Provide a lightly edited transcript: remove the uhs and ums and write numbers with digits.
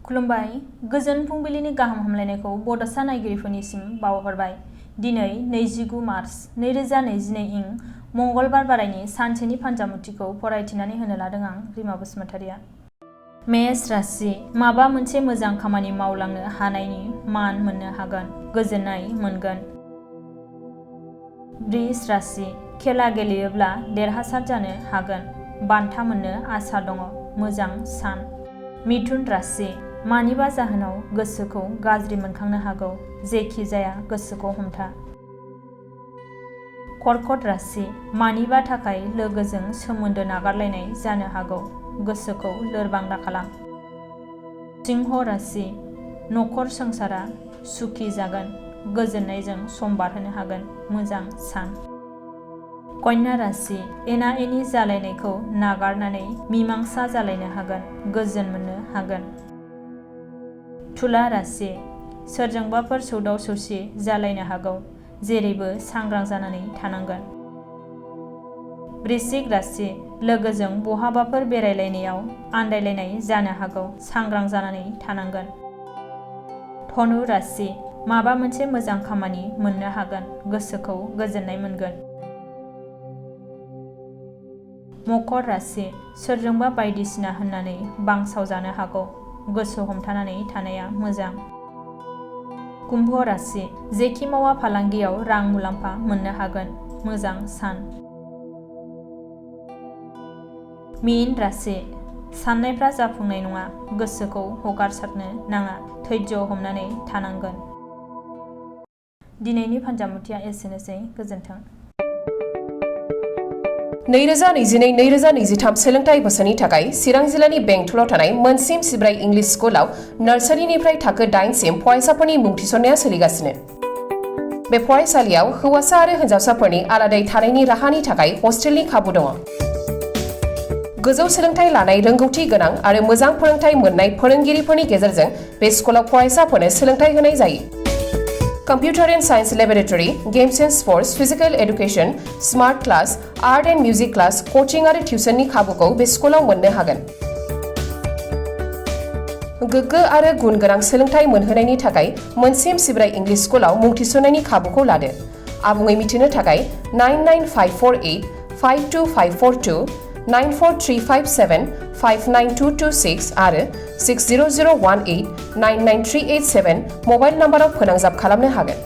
खुलुमबाय गोजोन फुंबिलिनि गाहाम हामलायनायखौ बड'सा नायगिरिफोरनिसिम बावहरबाय। दिनै 29 मार्च 2022 इं मंगलबार बारायनि सानसेनि फान्जामुथिखौ फरायथिनानै होनो लादों आं रिमा बसुमतारिया। मेष राशि माबा मोनसे मोजां खामानि मावलांनो हानायनि मान मोननो हागोन, गोजोननाय मोनगोन। वृष राशि खेला गेलेयोब्ला देरहासार जानो हागोन, बान्था मोननो आसा दङ, मोजां सान। मिथुन राशि मानिबा जाहोनाव गोसोखौ गाज्रि मोनखांनो हागौ, जेखि जाया गोसोखौ हमथा। कर्कट राशि मानिबा थाखाय लोगोजों सोमोन्दो नागारलायनाय जानो हागौ, गोसोखौ लोरबां दाखालाम। सिंह राशि नखर संसारा सुखि जागोन, गोजोननायजों सम बारहोनो हागोन, मोजां सान। कन्या राशि एना एनि जालायनायखौ नागारनानै मीमांसा जालायनो हागोन, गोजोन मोननो हागोन। तुला राशि सोरजोंबाफोर सौदाव सौसि जालायनो हागौ, जेरैबो सांग्रां जानानै थानांगोन। वृश्चिक राशि लोगोजों बहाबाफोर बेरायलायनायाव आन्दायलायनाय जानो हागौ, सांग्रां जानानै थानांगोन। धनु राशि माबा मोनसे मोजां खामानि मोननो हागोन, गोसोखौ गोजोननाय मोनगोन। मकर राशि सोरजोंबा बायदिसिना होननानै बांसाव जानो हागौ, गोसो हमथानानै थानाया मोजां। कुम्भ राशि जेखि मावा फालांगियाव रां मुलाम्फा मोननो हागोन, मोजां सान। मीन राशि साननायफ्रा जाफुंनाय नङा, गोसोखौ हगारसारनो नाङा, धैर्य हमनानै थानांगोन। दिनैनि फान्जामुथिया एसेनोसै, गोजोन्थों। 2022-2023 सोलोंथाइ बोसोरनि थाखाय चिरां जिल्लानि बेंटलाव थानाय मोनसिम सिब्राय इंलिश स्कुलाव नार्सारिनिफ्राय थाखो 8 सिम फरायसाफोरनि मुं थिसननाया सोलिगासिनो। बे फरायसालियाव हौवासा आरो हिन्जावसाफोरनि आलादायै थानायनि राहानि थाखाय हस्टेलनि खाबु दङ। गोजौ सोलोंथाइ लानाय रोंगौथि गोनां आरो मोजां फोरोंथाइ मोननाय फोरोंगिरिफोरनि गेजेरजों बे स्कुलाव फरायसाफोरनो सोलोंथाइ होनाय जायो। Computer and Science Laboratory, Games and Sports, Physical Education, Smart Class, Art and Music Class, Coaching आरो टिउसननि खाबुखौ बे स्कुलाव मोननो हागोन। गोग्गो आरो गुन गोनां सोलोंथाइ मोनहोनायनि थाखाय मोनसिम सिब्राय इंलिश स्कुलाव मुं थिसननायनि खाबुखौ लादो। आबुङै मिथिनो थाखाय 99548 52542, 94357 59226 आरो 60018 99387 मबाइल नाम्बाराव फोनांजाब खालामनो हागोन।